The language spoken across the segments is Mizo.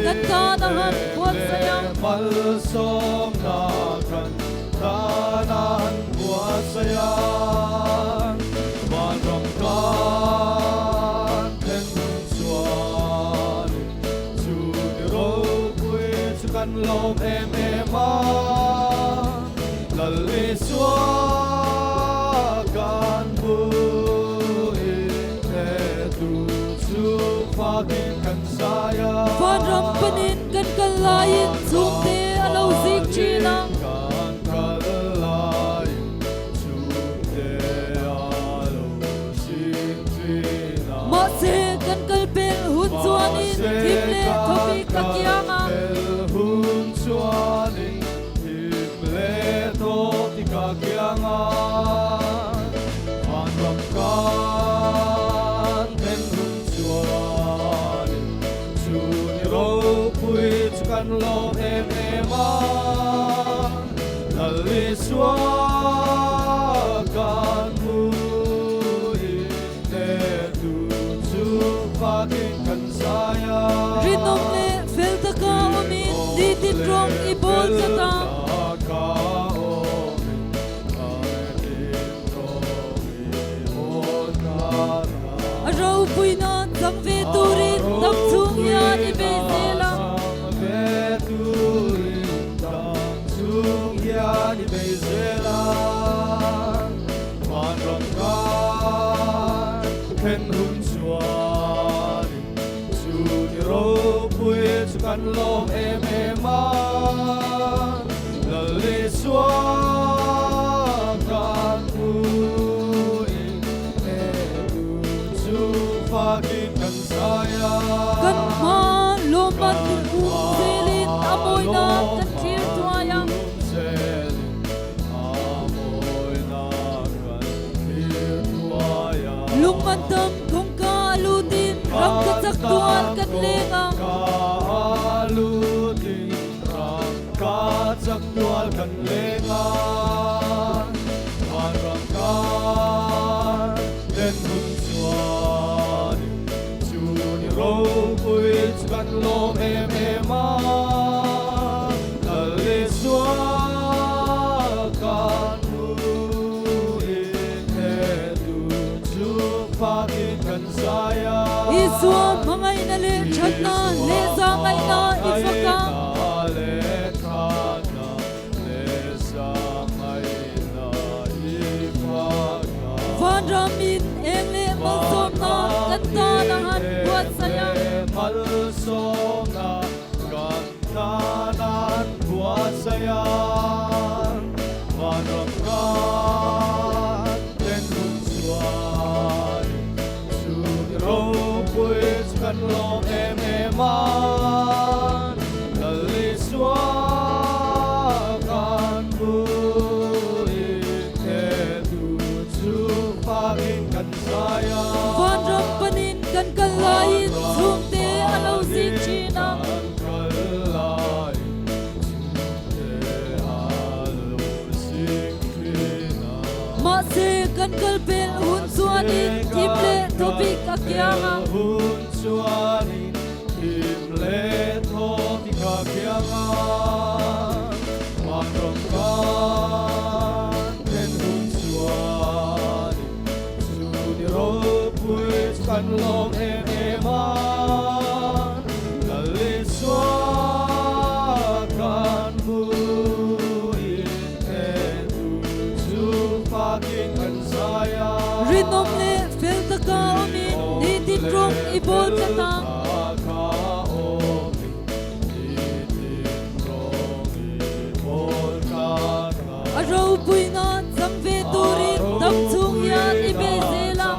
kan tan a han buatsaih a. Malsawmna kan tan a han buatsaih a. Vanram kan thlen hun chuanin chu ni ropui chu kan lawm em em a. Lal Isua kan hmuhin he tu chu fakin kan sai a. Vanram panin kan kal laiin chhungte a lo zik thin a. Kan kal laiin chhungte a lo zik thin a. Mahse kan kal pel hun chuanin thim leh thawpik a kiang a. Mahse kan kal pel hun chuanin Thim leh tawh ti ka kiang a, vanram kan then hun chuanin chu ni ropui chu kan lawm em em a, Lal Isua kan hmuhin hnetu chu fakin kan zai a. Rinawm leh fel taka awmin nitin rawng i bawl tlat a. A ropui nan chang ve turin dam chhung hian i bei zel a. Chu ni ropui chu kan lawm em em a, Lal Isua kan hmuin hnetu chu fakin kan zai a. Kan hma lawmman kan um zelin a mawina kan thlir thuai a. Lungman tam kawngka a lutin ram ka chak tual kan leng a. Isua hmangaihna leh thatna leh zahngaihna i fak a. Vanram in eng leh malsawmna kan tan a han buatsaih a. Vanram panin kan kal laiin chhungte a lo zing thin a. Mahse kan kal pel hun chuanin thim leh thawpik a kiang a. Rinawm leh fel taka awmin nitin rawng i bawl tlat a. A ropui nan chang ve turin dam chung hian i bei zel a.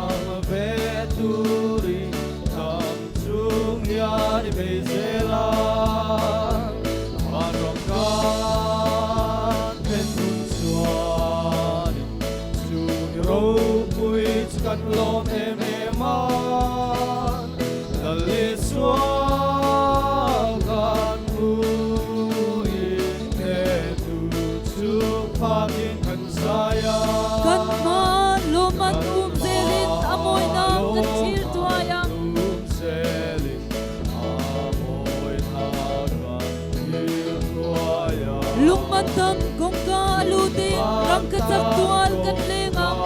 Kan hma lawm an um zelin a mawina kan thlir thuai a. Vantam kawngka a lut i rangkachak tual kan leng ang.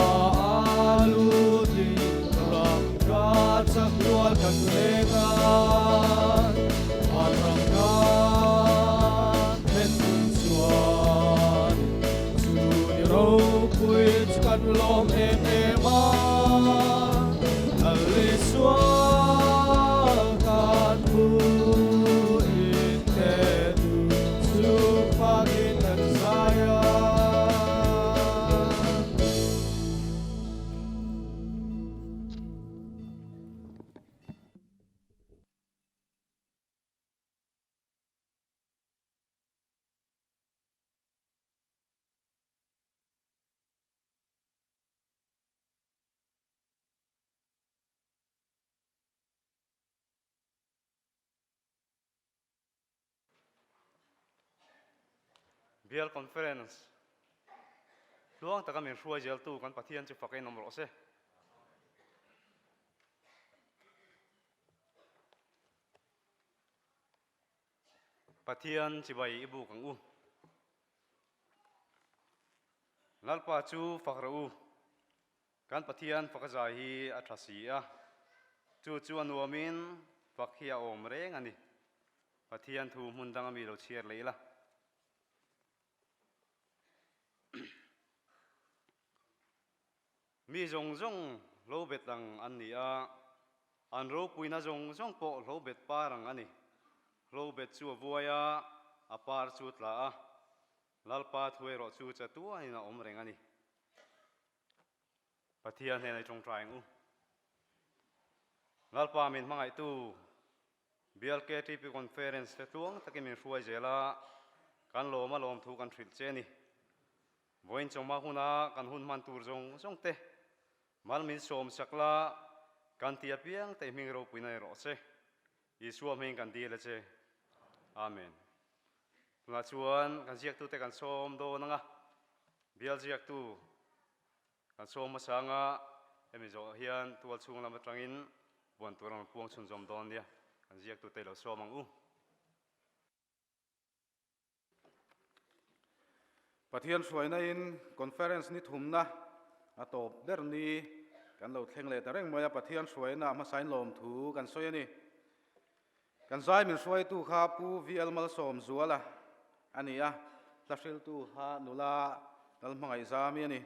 Bial Conference Tluang taka min hruai zeltu kan Pathian chu fak in awm rawh se. Pathian chibai i buk ang u. Lalpa chu fak rawh u. Kan Pathian faka zai hi a tha si a, chu chu a nuamin fak hi a awm reng a ni. Pathian thu hmun dang a mi lo chhiar leh ila. Mi zawng zawng hlo bet ang an ni a, an ropuina zawng zawng pawh hlo bet par ang a ni. Hlo bet chu a vuai a, a par chu a tla a, Lalpa thu erawh chu chatuanin a awm reng a ni. Pathian hnenah i tawngtai ang u. Lalpa min hmangaihtu Bial KTP Conference te tluang takin min hruai zel a, kan lawm a lawm thu kan hrilh che a ni. Vawiin chawhma huna kan hun hman tur zawng zawng te mal min sawm sak la, kan ti apiang te i hming ropuina i rawh che. Isua hming kan dil a che. Amen. Tunah chuan kan ziaktute kan sawm dawn ang a, bial ziaktu kan sawm hmasa ang a, hemi zawh hian tual chhung lam atangin buan tur an rawn puang chhunzawm dawn nia, kan ziaktute i lo sawm ang u. Pathian hruaina in Conference ni thumna a tawp ber ni kan lo thleng leh ta reng mai a, Pathian hruaina a hmasain lawmthu kan sawi a ni. Kan zai min hruaitu kha Pu VL Malsawmzuala a ni a, hla hriltu kha nula Lalhmangaihzami a ni.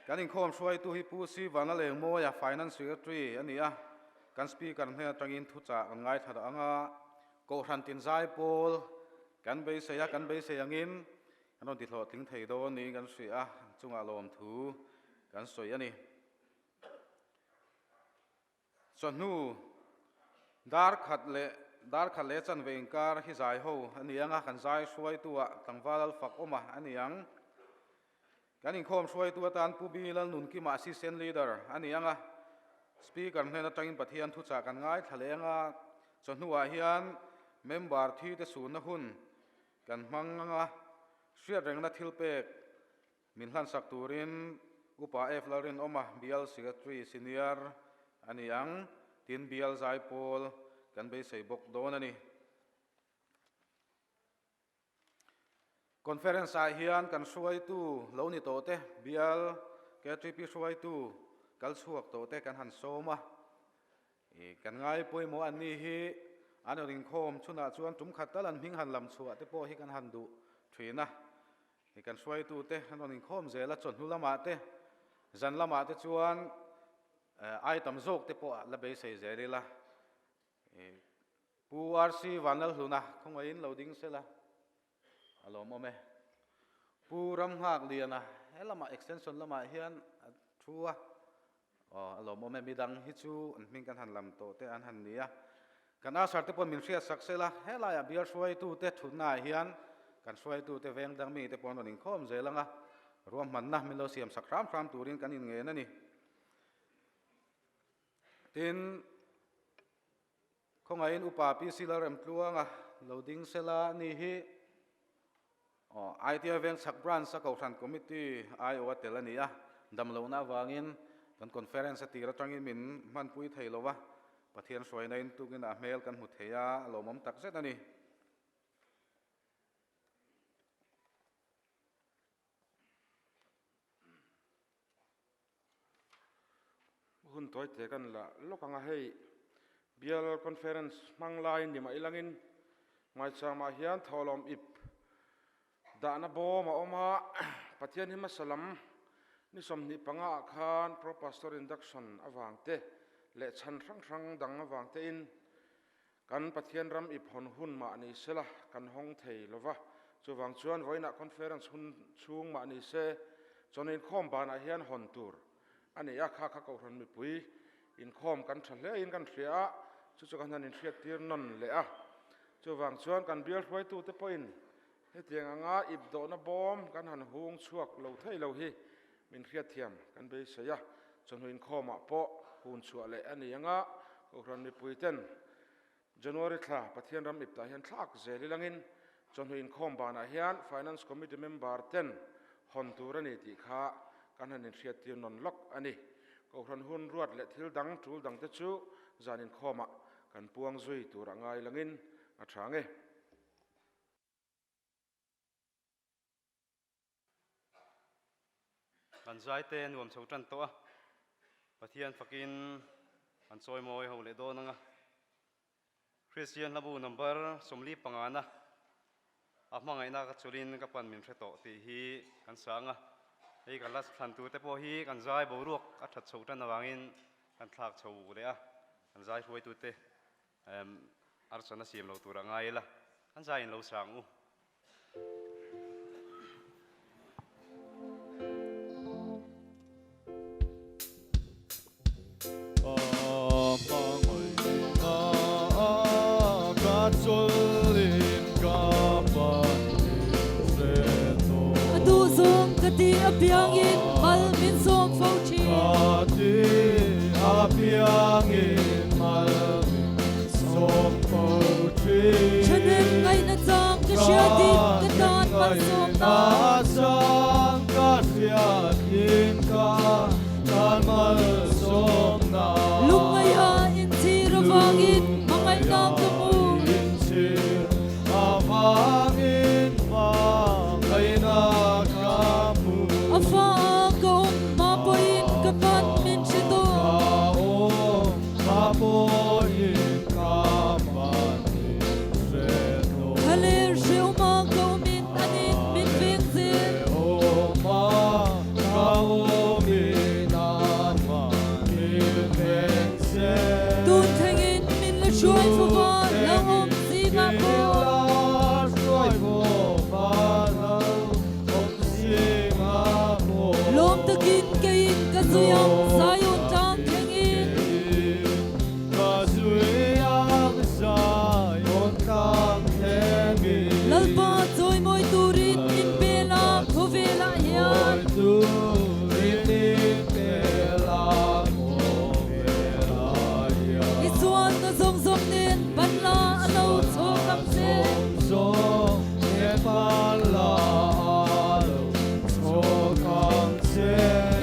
Kan inkhawm hruaitu hi Pu Si Vanlalengmawia, Finance Secretary a ni a, kan Speaker hnen atangin thuchah kan ngaithla dah ang a, Kohhran tin zai pawl kan beisei a, kan beisei angin kan rawn tihlawhtling thei dawn niin kan hria a, chungah lawmthu kan sawi a ni. Chawhnu dar khat leh dar khat leh chanve inkar hi zai ho a ni ang a, kan zai hruaitu ah tlangval alfak awm a a ni ang. Kan inkhawm hruaitu atan Pu Bi Lalnunkima Assistant Leader a ni ang a, Speaker hnen atangin Pathian thuchah kan ngaithla leh ang a, chawhnu ah hian member thi te sunna hun kan hmang ang a, hriatrengna thilpek Min hlansak turin Upa F Lalrinawma Bial Secretary Senior a ni ang, tin Bial Zaipawl kan beisei bawk dawn a ni. Conference ah hian kan hruaitu lo ni tawh te, Bial KTP hruaitu kal chhuak tawh te kan han sawm a. Kan ngai pawimawh an ni hi an rawn inkhawm chhunah chuan tum khat tal an hming han lam chhuah te pawh hi kan han duh thin a. Hei kan hruaitute an rawn inkhawm zel a, chawhnu lamah te, zan lamah te chuan ai tam zawk te pawh la beisei zel ila. Pu RC Vanlalhluna khawngaihin lo ding sela a lawmawm e. Pu Ramnghakliana he lamah extension lamah hian a thu a, Aw, a lawmawm e, midang hi chu an hming kan han lam tawh te an han ni a. Kan usher te pawh min hriat sak sela, helaiah bial hruaitute thutnaah hian kan hruaitute veng dang mite pawh an rawn inkhawm zel ang a, ruahmanna min lo siam sak hram hram turin kan inngen a ni. Tin, Khawngaihin Upa PC Lalremtluanga lo ding sela ni hi aw ITI Vengchhak Branch a Kohhran Committee aiawh a tel a ni a, damlohna avangin kan conference a tir atangin min hmanpui thei lo va, Pathian hruaina in tukin a hmel kan hmu thei a, a lawmawm tak zet a ni. Hun tawi te kan la lawk ang a, hei Bial Conference hmang lai ni mah ilangin Ngaichangmah hian thawhlawm ip dahna bawm a awm a, Pathian hi hmasa lam ni 25 ah khan Pro Pastor Induction avang te leh chhan hrang hrang dang avang tein Kan Pathian ram ip hawn hun mah ni sela kan hawng thei lo va, chuvang chuan vawiinah conference hun chhung mah ni se chawn inkhawm banah hian hawn tur a ni a, kha kha Kohhran mipui inkhawm kan tha hle in kan hria a, chu chu kan han inhriattir nawn leh a. Chuvang chuan kan bial hruaitute pawhin hetiang anga ip dawhna bawm kan han hung chhuak lo thei lo hi min hriatthiam kan beisei a, chawhnu inkhawmah pawh hun chhuah leh a ni anga Kohhran mipuiten January thla Pathian ram iptah hian thlak zel ilangin chawhnu inkhawm banah hian Finance Committee member ten hawn tur a ni tih kha kan han inhriattir nawn lawk a ni. Kohhran hun ruat leh thil dang tul dangte chu zan inkhawmah kan puang zui tur a ngai langin a tha nge. Kan zaite nuam chho tan tawh a, Pathian fakin kan chawi mawi ho leh dawn ang a. Kristian hlabu number 45 na a hmangaihna ka chulin ka pan min hre tawh tih hi kan sang a. Hei kan la thlan tur te pawh hi kan zai boruak a that chho tan avangin kan thlak chho leh a, kan zai hruaitute archana siam lo tur a ngai ila, kan zaiin lo sang u. A duhzawng ka ti apiangin mal min sawm fo thin. Thahnem ngaihna chang ka hriatin ka tan malsawmna. Lungngaiha inchhir avangin hmangaihna ka hmu. A fa a ka awm hma pawhin ka pan min hre tawh. Thlaler hreawma ka awmin anin min veng zel. Tun thlengin min la hruai fova lo awm zingah pawh. Lawm takin keiin ka zui ang Zion tlang thlengin. Lalpa chawimawi turin min pel a khawvelah hian. I chuanna zawng zawng nen banla a lo chhawk ang che.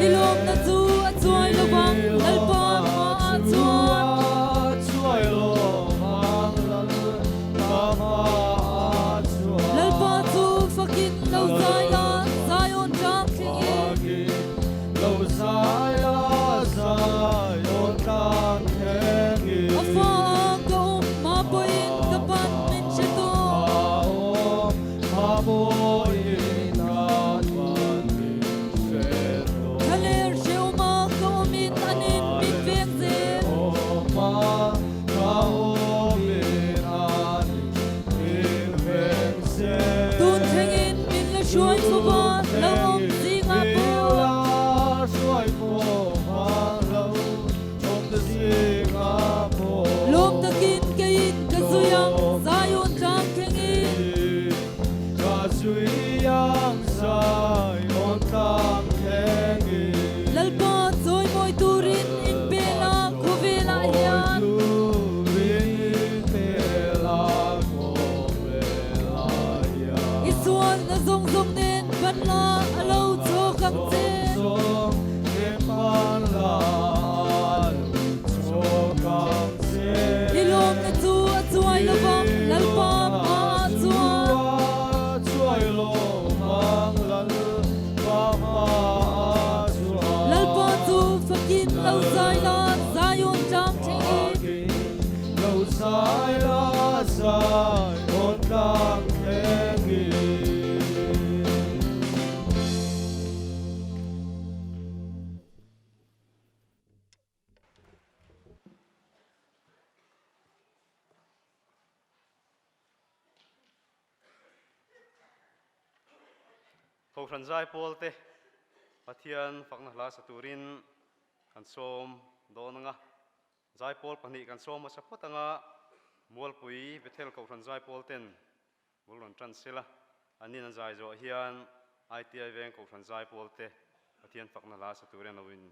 I lawmna chu a chuai lo vang, Lalpa hmaah chuan. Lalpa chu fakin lo zai la, Zion tlang thlengin. A fa a ka awm hma pawhin ka pan min hre tawh. Thlaler hreawma ka awmin anin min veng zel. Tun thlengin min la hruai fova lo awm zingah pawh. Lawm takin keiin ka zui ang Zion tlang thlengin. Lalpa chawimawi turin in pel a khawvelah hian. I sualna zawng zawng nen banla a lo chawk ang che. I lawmna chu a chuai lovang Lalpa hmaah chuan. Lalpa chu fakin lo zai la. Zai la zai awn tlang thlengin. Kohhran zaipawl te Pathian fakna hla sa turin kan sawm dawn anga, zaipawl pahnih kan sawm hmasa phawt anga Mualpui Bethel Kohhran zaipawl ten bul rawn tan sela, an in an zai zawh hian ITI veng Kohhran zaipawl te Pathian fakna hla sa turin an lo in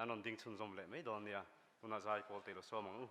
an rawn ding chhunzawm leh mai dawn nia, tunah zaipawl te i lo sawm ang u.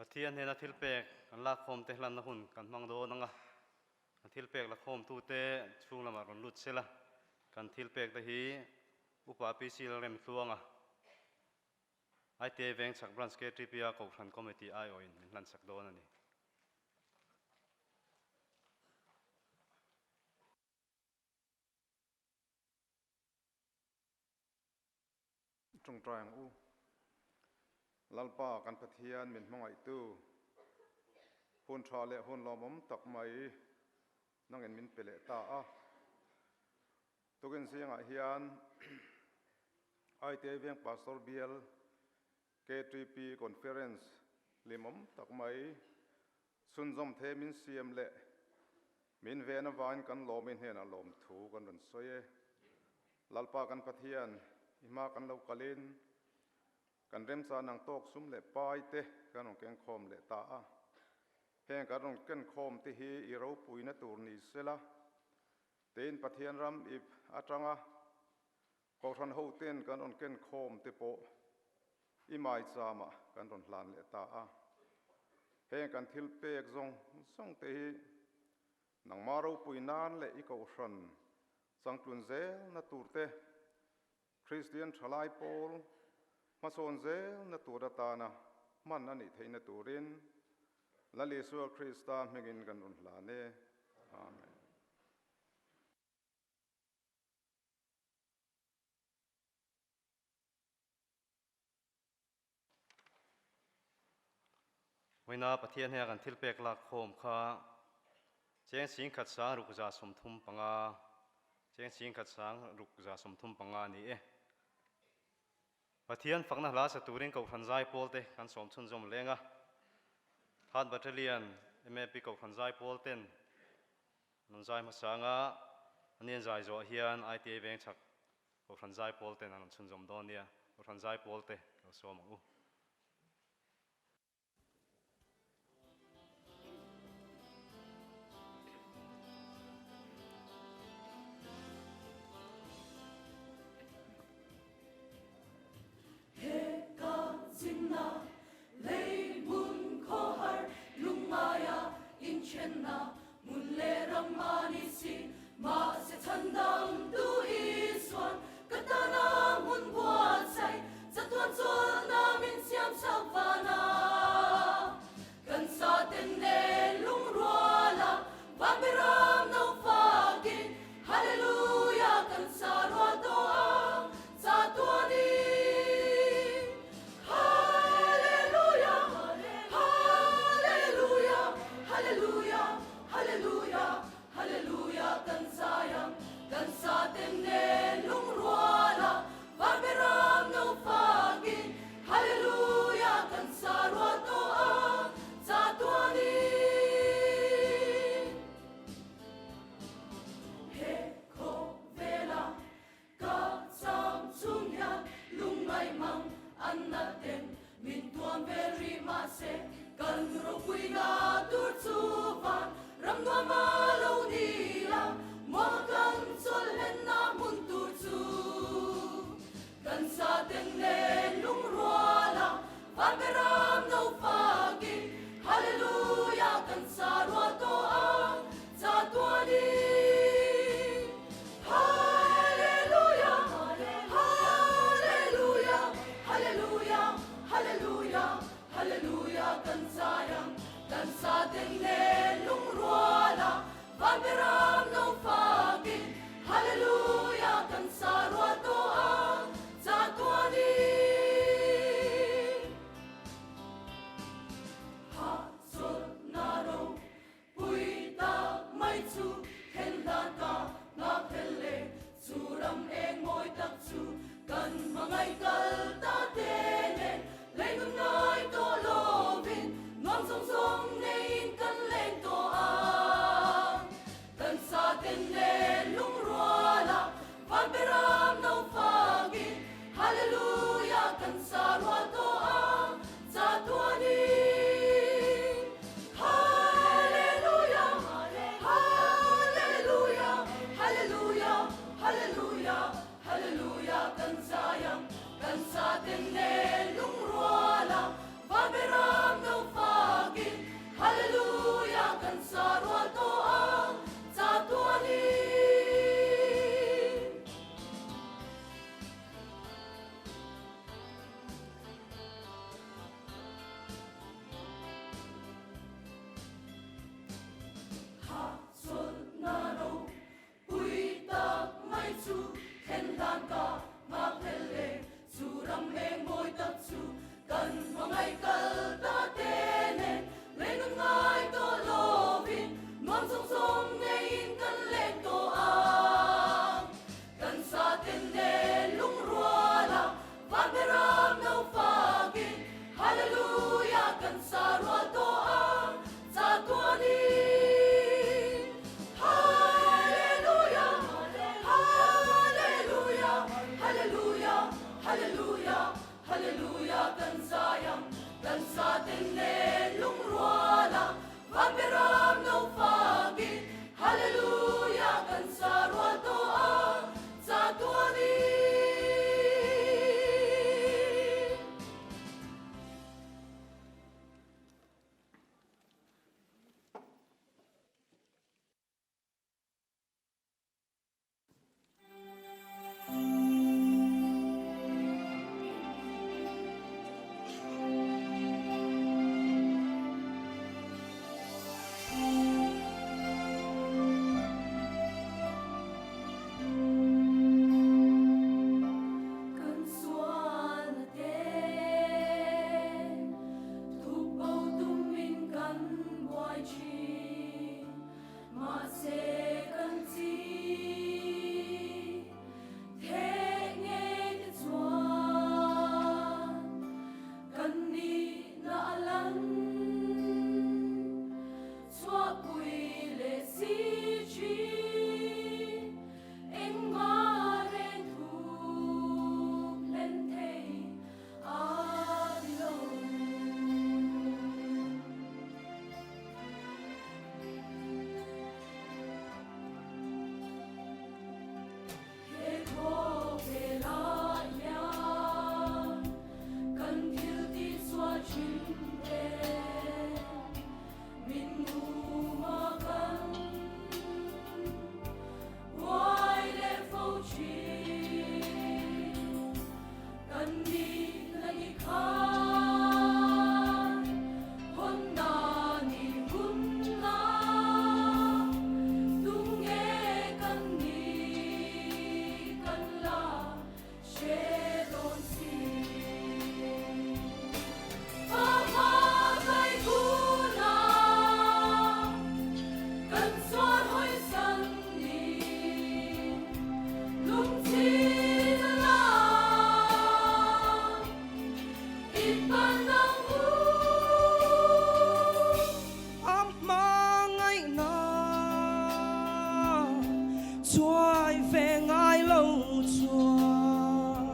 Pathian hnena thilpek kan lakkhawm te hlanna hun kan hmang dawn ang a, a thilpek lakhawmtute chhung lamah rawn lut sela, kan thilpek te hi Upa PC Lalremtluanga, ITI Vengchhak Branch KTP-a Kohhran Committee aiawhin min hlansak dawn a ni. Tawngtai ang u. Lalpa kan Pathian min hmangaihtu, hun tha leh hun lawmawm tak mai nangin min pe leh ta a. Tukin zingah hian ITI Veng Pastor Bial KTP Conference limawm tak mai chhunzawm the min siam leh min ven avangin kan lawmi hnenah lawmthu kan rawn sawi e. Lalpa kan Pathian, i hma kan lo kalin kan remchan ang tawk sum leh pai te kan rawn kengkhawm leh ta a. Heng kan rawn kenkhawm te hi i ropuina tur ni sela, Tin, Pathian ram ip atanga Kohhran hoten kan rawn ken khawm te pawh i maichama kan rawn hlan leh ta a. Heng kan thil pek zawng zawng te hi nangmah ropui nan leh i Kohhran changtlun zelna tur te, Kristian thalai pawl hmasawn zelna tur atana hman a nih theihna turin Lal Isua Krista hmingin kan rawn hlan e. Amen. Vawiina Pathian hea kan thil pek lak khawm kha cheng singkhat sang ruk za 35, cheng singkhat sang ruk za 35 a ni e. Pathian fakna hla sa turin Kohhran Zaipawl te kan sawm chhunzawm leng a. Third Battalion MAP Kohhran Zaipawl ten an rawn zai hmasa anga an in zai zawh hian ITA Vengchhak Kohhran Zaipawl ten an rawn chhunzawm dawn nia. Kohhran Zaipawl te lo sawm ang u. Chuai ve ngai lo chuan.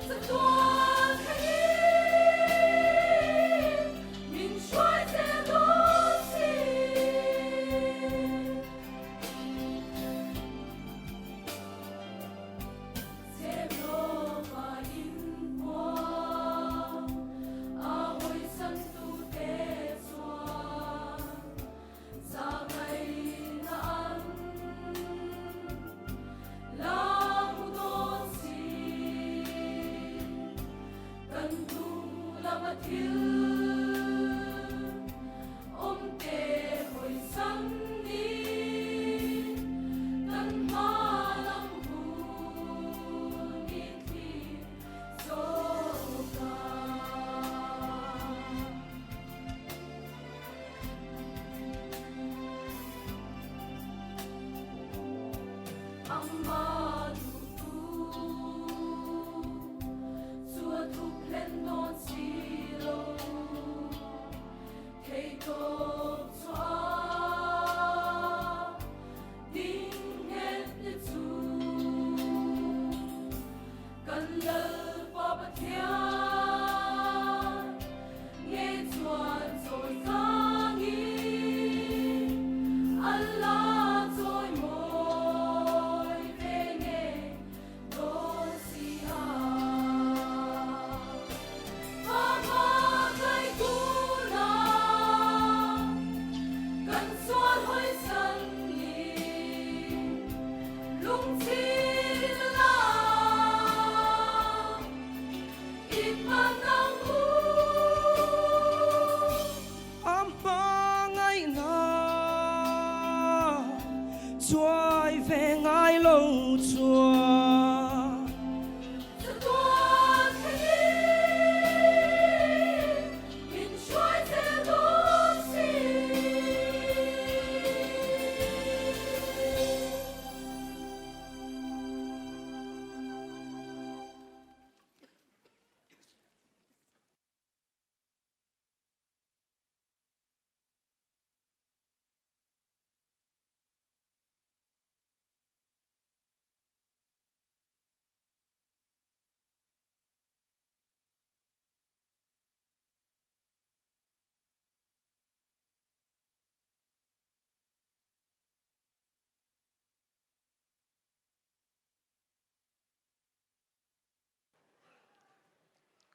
Chatuan thlengin min hruai zel dawn si. Chemlawma inpuang a hawisan tute chuan Zahngaihna an la hmu dawn si. Kan hnung lama thil awm te hawisan ni kan hma lam hun i thlir zawk a. Ama duhtu chu a thup hlen dawn si lo, theihtawp chu a ding nghet ni chu kan Lalpa Pathian. Nge chuan chawi tangin Allah chawi mawi ve nge dawn si a. Fapa kai tuna kan sual hawi san ni lungchhin la. A hmangaihna chuai ve ngai lo chuan. Chatuan thlengin min hruai zel dawn si.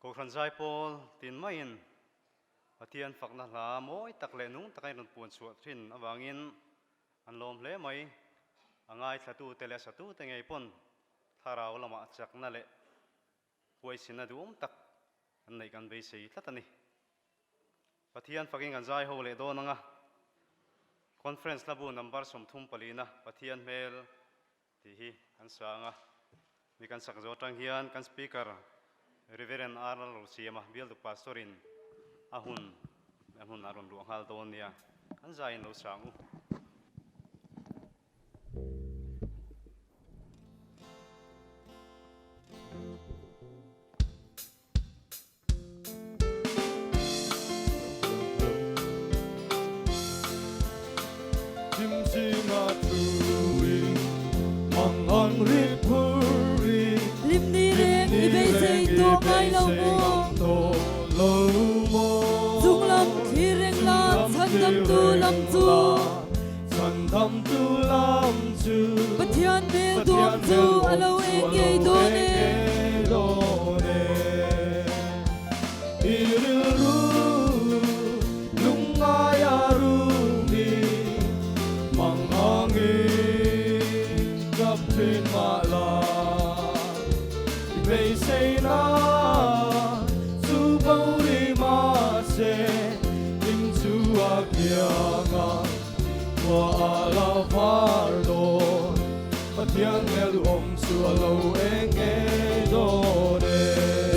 Kohhran Zaipawl tin maiin Pathian fakna hla mawi tak leh nung taka in rawn puan chhuah thin avangin an lawm hle mai. A ngaithlatute leh a satute ngei pawn thlarau lamah chakna leh huaisina duhawm tak an neih kan beisei tlat a ni. Pathian fakin kan zai ho leh dawn ang a, Conference hlabu number 34na Pathian hmel tih hi kan sa ang a, mi kan sak zawh atang hian kan Speaker Reverend R Lalrosiama bialtu Pastor in a hun a hmun a rawn luah nghal dawn nia, kan zaiin lo sa ang u. Hlim ni reng i beisei tawh ngai lo maw? Chunglam thlir reng la chhandamtu lam chu. Pathian hmel duam chu a lo eng ngei dawn e.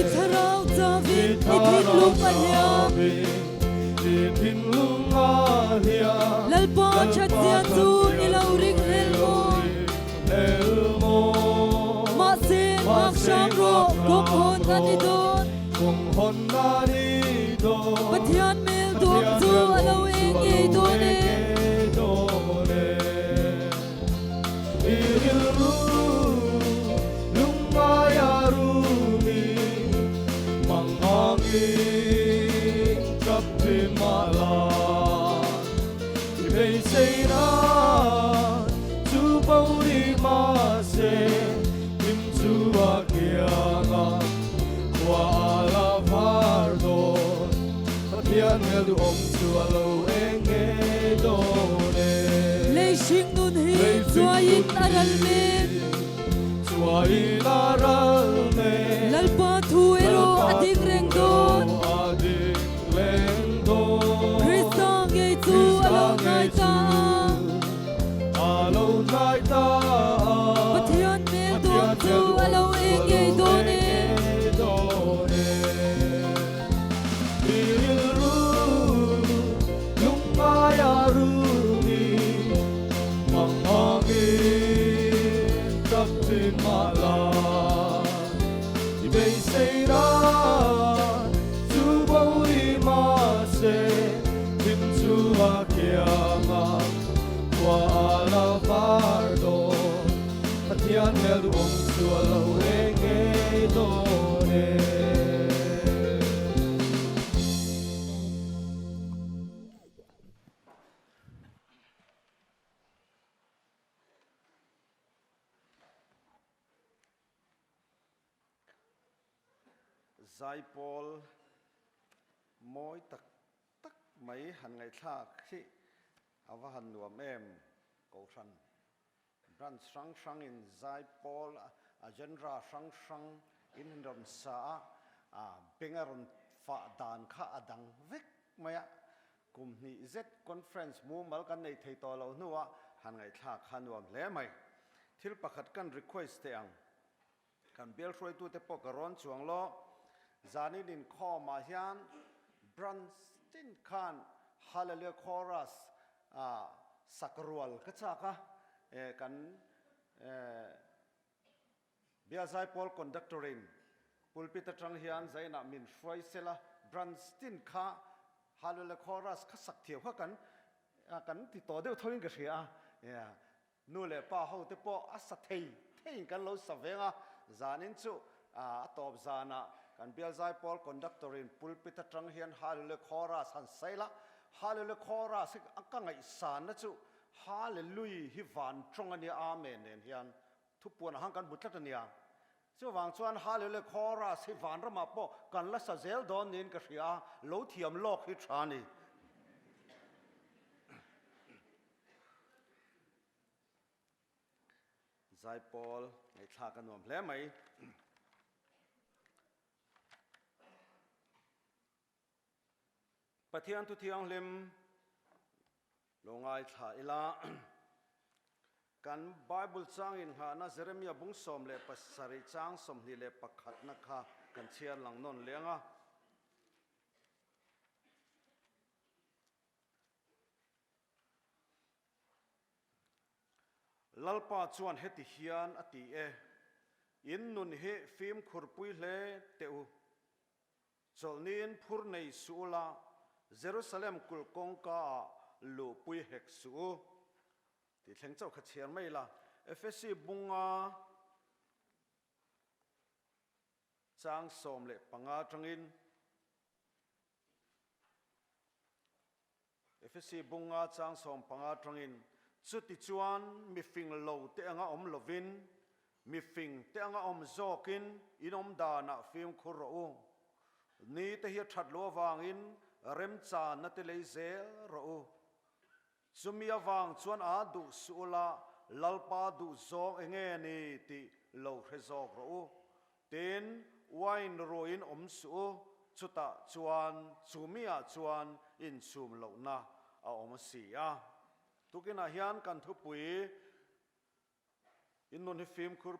I thlarau chavin i thinlung a hliam. Lalpa thatzia chu i lo ring hlel maw? Mahse, nghak hram rawh, kawng hawn a ni dawn. Pathian hmel duam chu a lo eng ngei dawn e. rilru lungngaia rumin mangangin tap thin mah la i beiseina chu bo ni mahse hlim chu a kiang a khua a la var dawn Pathian hmel duhawm chu a lo eng ngei dawn e. Lei hring nun hi chuaiin a ral mek. Chuaiin a ral mek. Lalpa thu erawh a ding reng dawn. A ding reng dawn. Krista ngei chu a lo hnai ta a. A lo hnai ta a. Pathian hmel duhawm chu a lo eng ngei dawn e. I rilru lungngaia rumi mangangin tap thin mah la i beisei ran chu bo i mahse thim chu a kiang a khua a la var dawn Pathian hmel duhawm chu a lo eng ngei dawn e. Zaipawl mawi tak tak mai han ngaihthlak hi a va han nuam em Kohhran. Branch hrang hrang in zaipawl a genre hrang hrang in rawn sa a, beng a rawn fah dan kha a dang vek mai a, kum hnih zet conference mumal kan nei thei tawh lo hnuah han ngaihthlak kha nuam hle mai. Thil pakhat kan request teh ang, kan bial hruaitute pawh ka rawn chuang law, zanin inkhawmah hian branch tin khan Hallelujah Chorus A sak rual ka chak a, kan Bialzaipawl conductor in pulpit atang hian zainah min hruai sela, branch tin kha Hallelujah chorus kha sak thiau kha kan kan ti tawh deuh tho in ka hria a, Nu leh pa ho te pawh a sa thei theiin kan lo sa veng a, zanin chu a tawp zanah kan Bialzaipawl conductor in pulpit atang hian Hallelujah chorus han sail a, Hallelujah chorus hi ka ngaihsanna chu Hallelujah hi van tawng a nia Amen nen hian thupuan ah khan kan hmu tlat a nia. Chuvang chuan Hallelujah chorus hi vanramah pawh kan la sa zel dawn niin ka hria a, lo thiam lawk hi tha a ni. Zaipawl ngaihthlak a nuam hle mai. Pathian thu thianghlim lo ngaithla ila kan Bible chang inngahna Jeremia bung 17 chang 21 na kha kan chhiar lang nawn leng a. Lalpa chuan heti hian a ti e, In nun hi fimkhurpui hle teh u. Chawlhniin phur nei suh ula, Jerusalem kulh kawngkaah luhpui hek suh u. Tih thleng chauh kha chhiar mai ila, Efesi bunga chang 15 atangin. Efesi bunga chang 15 atangin, Chutichuan mifing lo te anga awm lovin, mifing te anga awm zawkin in awm danah fimkhur rawh u. Ni te hi a that loh avangin remchanna te lei zel rawh u. Chumi avang chuan aa duh suh ula, Lalpa duh zawng enge ni tih lo hre zawk rawh u. Tin, wine ruiin awm suh u, chutah chuan chumiah chuan inchhum lohna a awm a si a. Tukinah hian kan thupui in nun hi fimkhur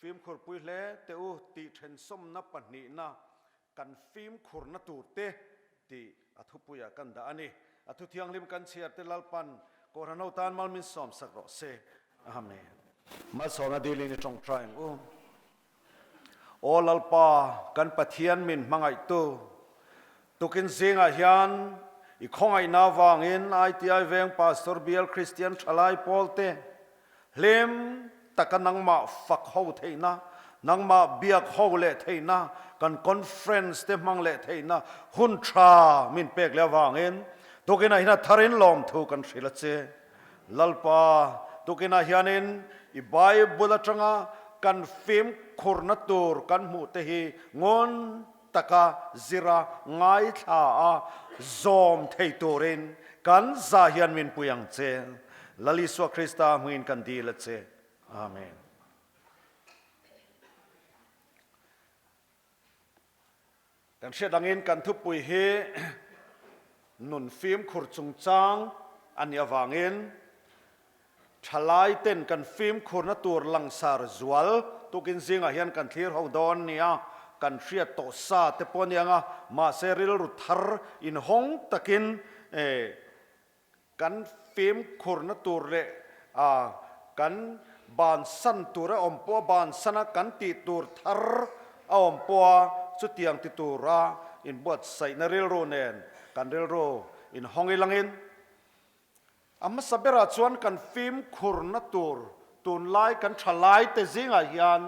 fimkhurpui hle teh u tih thensawmna pahnihna kan fimkhurna tur te tih a thupuiah kan dah a ni. A thu thianghlim kan chhiar te Lalpan Kohhran ho tan mal min sawmsak rawh se. Amen. Malsawmna dilin i tawngtai ang u. Aw Lalpa, kan Pathian min hmangaihtu, tukin zingah hian i khawngaihna avangin ITI Veng Pastor Bial Kristian Thalai Pawlte hlim taka nangmah fak ho theihna, nangmah biak ho leh theihna, kan conference te hmang leh theihna hun tha min pek leh avangin tukinah hian a tharin lawmthu kan hrilh a che. Lalpa, tukinah hianin i Bible atanga kan fimkhurna tur kan hmuh te hi ngun taka zira ngaithla a zawm thei turin kan za hian min pui ang che. Lal Isua Krista hmungin kan dil a che. Amen. Kan hriat angin kan thupui hi nun fimkhur chungchang a nih avangin Thalai ten kan fimkhurna tur langsar zual tukin zingah hian kan thlir ho dawn nia, kan hriat tawh sa te pawh aniang a, mahse rilru thar inhawng takin kan fimkhurna tur leh kan bansan tur a awm pawh a bansan a, kan tih tur thar a awm pawh a, chutiang ti tura inbuatsaihna rilru nen kan rilru inhawng ilangin A hmasa berah chuan kan fimkhurna tur tunlai kan tha laite zingah hian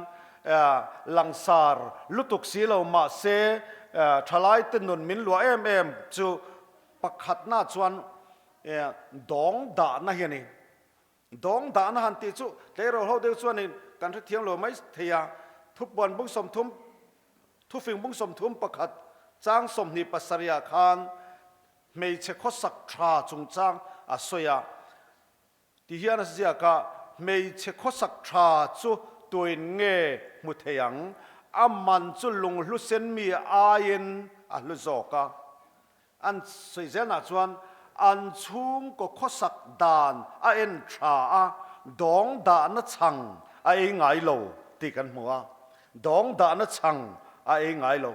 langsar lutuk si lo mahse tha laite nun min luah em em chu pakhatna chuan dawng dahna hi a ni. Dawng dahna han tih chu tleirawl ho deuh chuanin kan hrethiam lo mai thei a, thupuan bung 30 thufing bung 31 chang 27 ah khan Hmeichhe khawsak tha chungchang a sawi a, ti hian a ziak a, Hmeichhe khawsak tha chu tuin nge hmu thei ang? A man chu lunghlu sen mi aiin a hlu zawk a. An sawi zelnah chuan an chhungkaw khawsak dan a en tha a, dawng dahna chhang a ei ngai lo tih kan hmu a, dawng dahna chhang a ei ngai lo.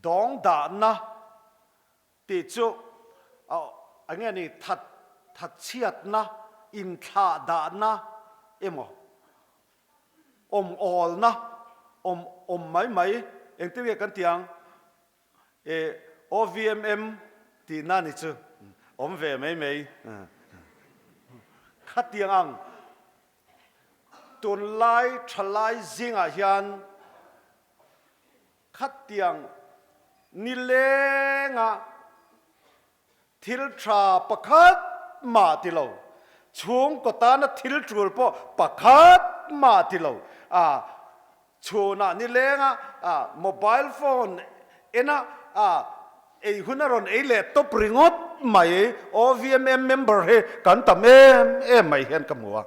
Dawng dahna tih chu eng nge ni that thatchhiatna, inthlah dahna emaw, awm awlna, awm awm mai mai engtin nge kan tih ang? E OVMM tihna ni chu awm ve mai mai khatiang ang tunlai thalai zingah hian Khatiang nilenga thil tha pakhat mah ti lo, chhungkaw tana thil tul pawh pakhat mah ti lo, a chhunah nilenga mobile phone ena ei hun a rawn ei leh tawp ringawt mai, OVMM member hi kan tam em em mai hian ka hmu a.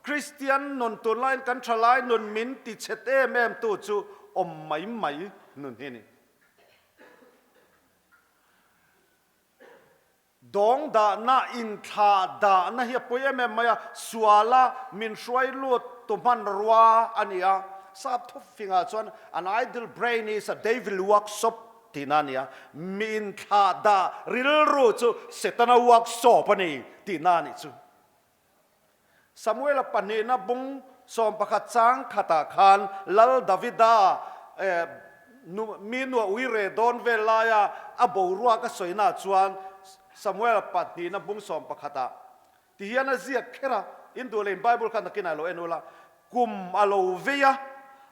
Kristian nun tunlaiin kan thalai nun min ti chhet em em tu chu awm mai mai nun hi a ni. Dawng dahna, inthlah dahna hi a pawi em em mai a, suala min hruai lut tu hmanrua a ni a. Sap thufingah chuan an idle brain is a devil workshop tihna a ni a, mi inthlah dah rilru chu Setana workshop a ni tihna a nih chu. Samuela pahnihna bung 11 chang khatah khan Lal Davida mi nuah ui re dawn vel laia a boruak a sawina chuan Samuela pahnihna bung 11 ah ti hian a ziak kher a, in duh leh in Bible kha nakinah lo en ula, Kum a lo vei a,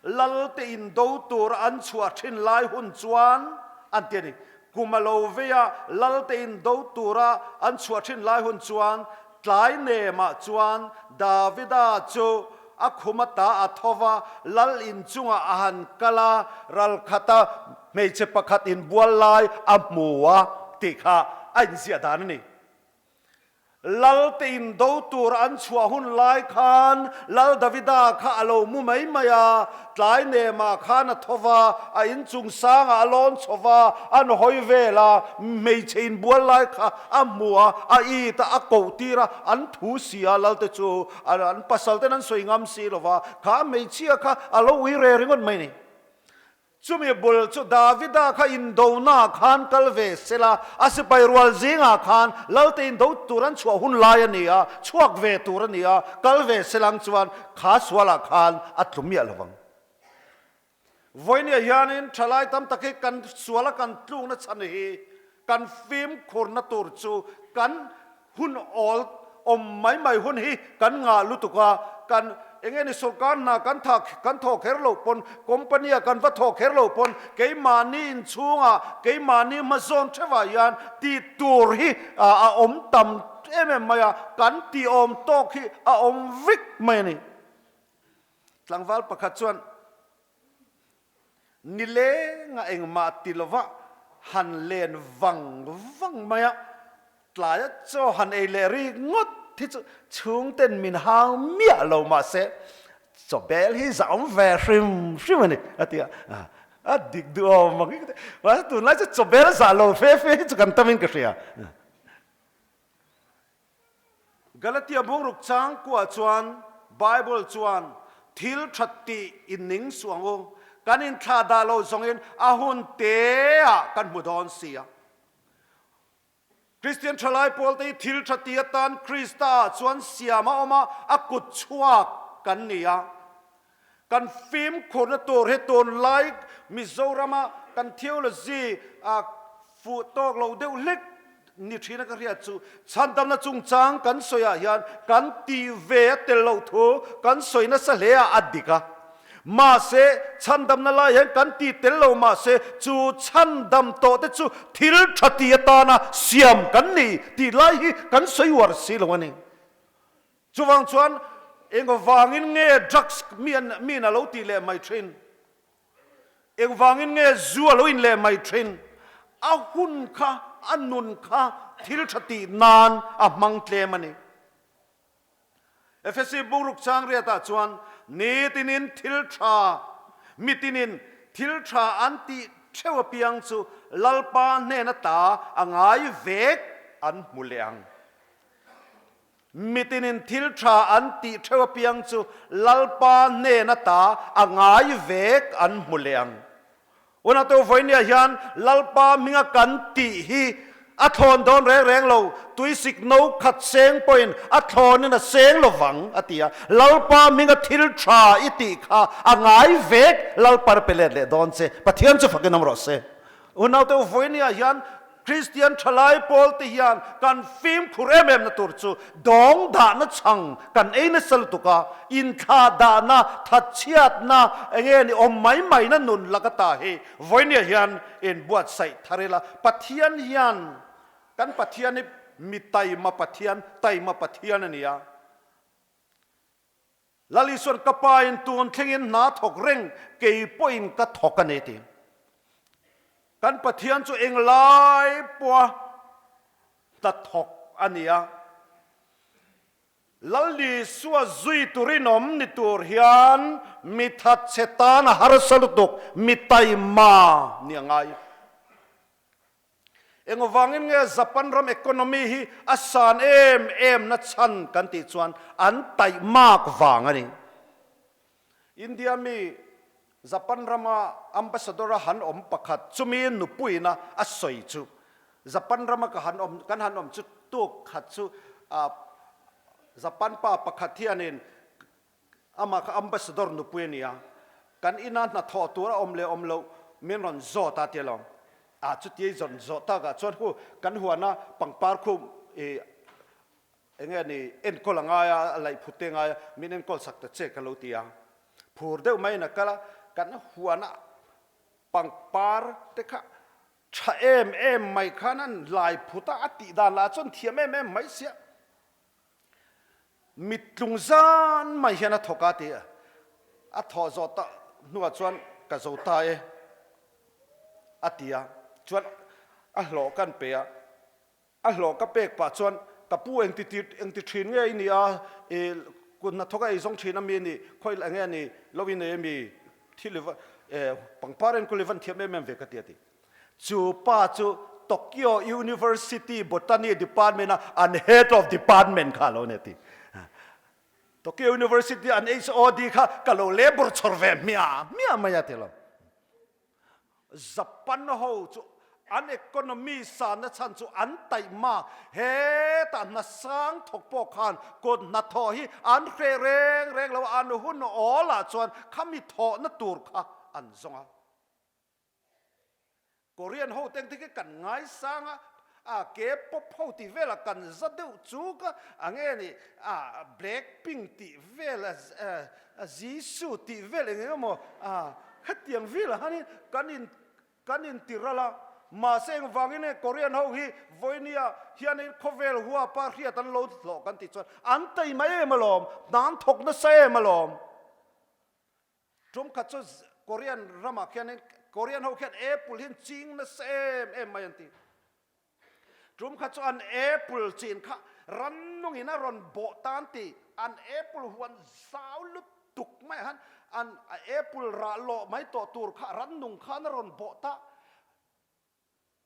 Lalte indo tur an chhuah thin lai hun chuan an ti a ni. Kum a lo vei a, Lalte indo tura an chhuah thin lai hun chuan tlai nemah chuan Davida chu a khum ata a tho va, Lal inchungah a han kal a, ralkhata hmeichhe pakhat inbual lai a hmu a tih kha a inziah dan a ni. Lalte indo tur an chhuah hun lai khan Lal Davida kha a lo mu mai mai a, tlai nemah khan a tho va, a inchung sangah a lawn chho va, an hawi vel a, hmeichhe inbual lai kha a hmu a, a it a, a koh tir a, an thu si a, Lalte chu an pasal ten an sawi ngam si lo va, kha hmeichhia kha a lo ui re ringawt mai ni. Chumi bul chu Davida kha indona khan kal ve sela, a sipai rual zingah khan Lalte indo tur an chhuah hun lai a ni a, chhuak ve tur a ni a, kal ve selang chuan kha sualah khan a tlu miah lo vang. Vawinia hianin thalai tam tak hi kan suala kan tlukna chhan hi kan fimkhurna tur chu kan hun awl. Awm mai mai hun hi kan ngah lutuk a, kan eng nge ni sorkar hna kan tha kan thawh kher loh pawn, company ah kan va thawh kher loh pawn keimahni inchhungah, keimahni hmazawn theuhah hian tih tur hi a awm tam em em mai a, kan tih awm tawk hi a awm vek mai a ni. Tlangval pakhat chuan Nilenga engmah ti lova han len vang vang mai a, tlaia chaw han ei leh rik ngawt hi chu chhungten min hau miah lo mahse chaw bel hi za awm ve hrim hrim a ni a ti a, a dik duh awm ang hi ka ti, mahse tunlai chu chaw bel zah lo fe fe hi chu kan tam in ka hria. Galatia bungruk changkua chuan Bible chuan thil tha tih in ning suh ang u, kan inthlah dah lo zawngin a hun teah kan hmu dawn si a. Kristian thalai pawlte hi thil tha ti atan Krista ah chuan siam a awm a, a kut chhuak kan ni a. Kan fimkhurna tur hi tunlai Mizorama kan theology a fuh tawk lo deuh hlek ni thina ka hriat chu chhandamna chungchang kan sawi ah hian kan tih ve a tel loh thu kan sawi nasa hle a a dik a. Mahse chhandamna lai hian kan tih tel lo mahse chu chhandam tawh te chu thil tha ti atana siam kan ni tih lai hi kan sawi uar si lo a ni. Chuvang chuan engvangin nge drugs mi miin a lo tih leh mai thin? Engvangin nge zu a lo in leh mai thin? A hun kha, a nun kha thil tha tih nan a hmang tlem a ni. Efesi bungruk chang riatah chuan nitinin thil tha, mitinin thil tha an tih theuh apiang chu Lalpa hnen ata a ngai vek an hmu leh ang. Mitinin thil tha an tih theuh apiang chu Lalpa hnen ata a ngai vek an hmu leh ang. Unautu vawinia hian Lalpa hminga kan tih hi a thlawn dawn reng reng lo, tuisik no khat seng pawhin a thlawnin a seng lo vang, a ti a. Lalpa hminga thil tha i tih kha a ngai vek, Lalpa a pe let leh dawn che. Pathian chu fakin awm rawh se. Unaute vawinia hian Kristian thalai pawlte hian kan fimkhur em em na tur chu dawng dahna chhang kan ei nasa lutuk a, inthlah dahna, thatchhiatna, enge ni awm mai mai na nun laka ta hi vawinia hian inbuatsaih thar ila. Pathian hian kan Pathian hi mi taima Pathian, taima Pathian a ni a. Lal Isuan ka pa in tun thlengin hna thawk reng kei pawhin ka thawk a ni ti. Kan Pathian chu englai pawha hna thawk a ni a. Lal Isua zui turin awm ni tur hian mi thatchhe tan a harsa lutuk, mi taima ni a ngai. Engvangin nge Japan ram economy hi a san em em na chhan kan tih chuan an taihmak vang a ni. India mi Japan rama ambassador a han awm pakhat chumi nupuina a sawi chu Japan rama ka han awm kan han awm chu tuk khat chu Japan pa pakhat hianin Amah kha ambassador nupui a ni a, kan ina hnathawh tur a awm leh awm loh min rawn zawt a tia lo. A chuti i zawn zawh takah chuan hu kan huana pangpar khu i eng nge ni enkawl a ngai a, a laih phut te a ngai a, min enkawl sak ta che ka lo ti a. Phur deuh maiin a kal a, kan huana pangpar te kha tha em em mai khan an lai phut a, a tih dan lah chuan thiam em em mai sia. Mittlung zan mai hian a thawk a ti a, a thawh zawh ta hnuah chuan ka zo ta e a ti a, chuan a hlawh kan pe a, a hlawh ka pek pah chuan ka pu engti ti engti thin nge i ni a, i kut hnathawk a eizawng thin a mi a nih, khawi enge a ni lo i nei a mi, thil i va pangpar enkawl i van thiam em em ve ka ti a ti. Chu pa chu Tokyo University Botany Department a an Head of Department kha a lo ni a ti. Tokyo University an HOD kha ka lo labour chhawr ve hmiah hmiah mai a ti lo. Japan ho chu an economy sanna chhan chu an taihma hetah hna sang thawk pawh khan kut hnathawh hi an hreh reng reng lo a, an hun awl ah chuan khami thawhna tur kha an zawng a. Korean ho te engtin nge kan ngaisang a, A K-pop ho tih velah kan za deuh chuk a, a nge ni a Black Pink tih vel a Jisoo tih vel eng eng emaw a hetiang velah hianin kan in kan inti ral a. Mahse engvangin nge Korean ho hi vawinia hianin khawvel huapa hriat an lo hlawh kan tih chuan an taima em alawm, hna an thawk nasa em alawm. Tum khat chu Korean ramah khianin Korean ho khian apple hi an ching nasa em em mai an ti. Tum khat chu an apple chin kha rannungin a rawn bawh tan ti an apple huan zau lutuk mai ah khan an apple rah lawh mai tawh tur kha rannung khan a rawn bawh ta.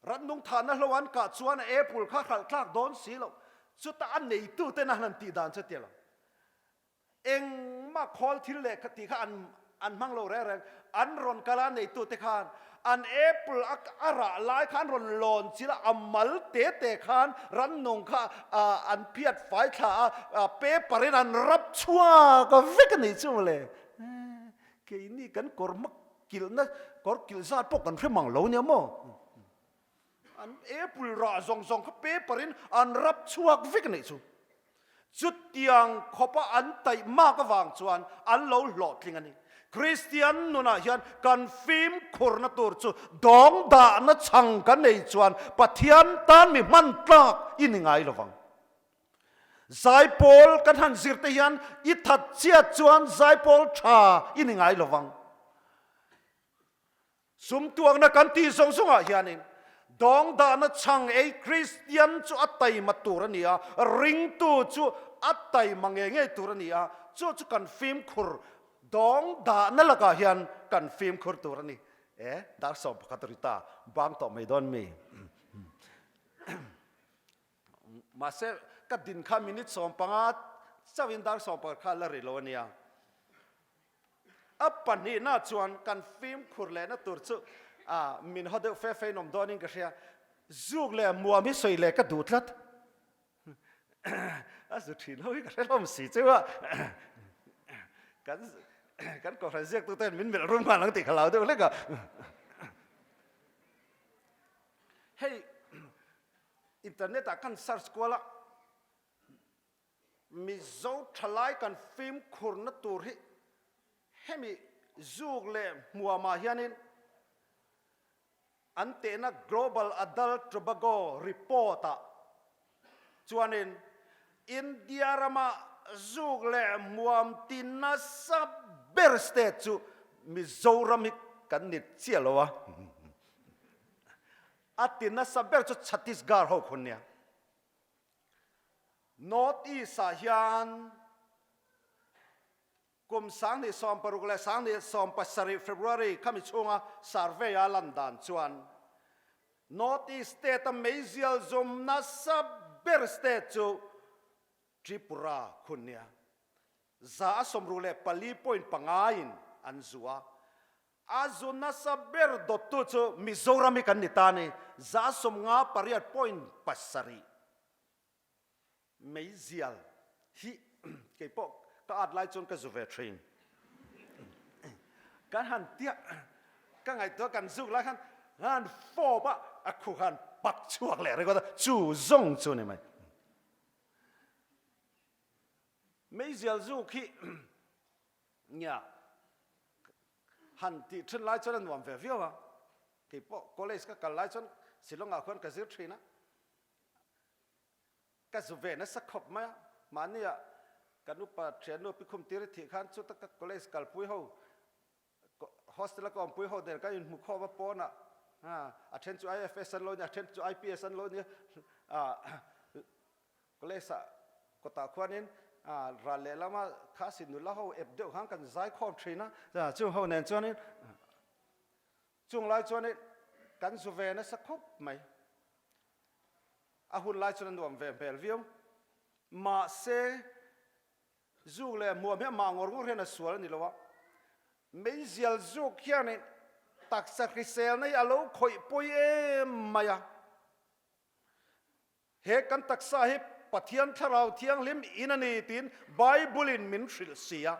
Rannung thahna hlo an kah chuan apple kha hralh tlak dawn si lo. Chutah a neituten a han tih dan chu tia lo. Engmah khawl thil leh tih kha an an hmang lo reng reng. An rawn kal a neitute khan an apple a a rah lai khan rawn lawn chilh a, a mal te te khan rannung kha an phiat fai thla a, paper in an rap chhuak vek a nih chu mawle. Keini kan kawr hma kilhna kawr kilh zat pawh kan hre mang lo nia maw? An apple rah zawng zawng kha paper in an rap chhuak vek a nih chu. Chutiang khawpa an taih mak avang chuan an lo hlawhtling a ni. Kristian nunah hian kan fimkhurna tur chu dawng dahna chhang kan nei chuan Pathian tan mi hman tlak i ni ngai lovang. Zaipawl kan han zir te hian i that chiat chuan zaipawl tha i ni ngai lovang. Sum tuakna kan tih zawng zawngah hianin dawng dahna chhang ei Kristian chu a taima tur a ni a, ringtu chu a taima ngei ngei tur a ni a, chu chu kan fimkhur dawng dahna lakah hian kan fimkhur tur a ni. E, dar 11 a ri ta, bang tawh mai dawn mi. Mahse, ka din kha minute 15 chauhin dar 11 kha la ri lo a nia. A pahnihna chuan kan fimkhur lehna tur chu min haw deuh fe fein awm dawnin ka hria. Zuk leh muam hi sawi leh ka duh tlat. A zu thin ho hi ka hre hlawm si chu a. Kan kan kohhran ziaktu ten min melh rum nghal ang tih ka hlau deuh hlek a. Hei internet ah kan search kual a. Mizo thalai kan fimkhurna tur hi hemi zuk leh hmuamah hianin an tehna Global Adult Tobacco Report-ah chuanin India rama zuk leh hmuam ti nasa ber state chu Mizoram hi kan ni chiah lo a, a ti nasa ber chu Chhattisgarh ho khun nia. North East ah hian kum 2016 leh 2017 February khami chhunga survey a lan dan chuan North East state a meizial zum nasa ber state chu Tripura khun nia. 164.5 in an zu a. A zu nasa ber dawttu chu Mizoram hi kan ni ta ni, 58.7. Meizial hi kei pawh ka at lai chuan ka zu ve thin. Kan han tia ka ngaihtuah kan zuk lai khan han fawp a, a khu khan pak chhuak leh ringawt a, chu zawng chu ni mai. Meizial zuk hi nia han tih thin lai chuan a nuam ve viau a, kei pawh college ka kal lai chuan Shillong ah khuan ka zir thin a, Ka zu ve nasa khawp mai a, mahnia kan upa thiannu pi khum tir i thih khan chuta ka college kalpui ho, hostel a ka awmpui ho nen kan inhmu khawm a pawnah a then chu IFS an lo nia, a then chu IPS an lo nia, college ah kawtah khuanin ral lehlam a khasi nula ho ep deuh khan kan zai khawm thin a, chung ho nen chuanin chung lai chuanin kan zu ve nasa khawp mai. A hun lai chuan a nuam ve hmel viau. Mahse, zuk leh hmuam hi amah ngawr ngawr hian a sual a ni lo a. Meizial zuk hianin taksa hriselna hi a lo khawih pawi em mai a. He kan taksa hi Pathian Thlarau Thianghlim in a ni tiin Bible-in min hrilh si a.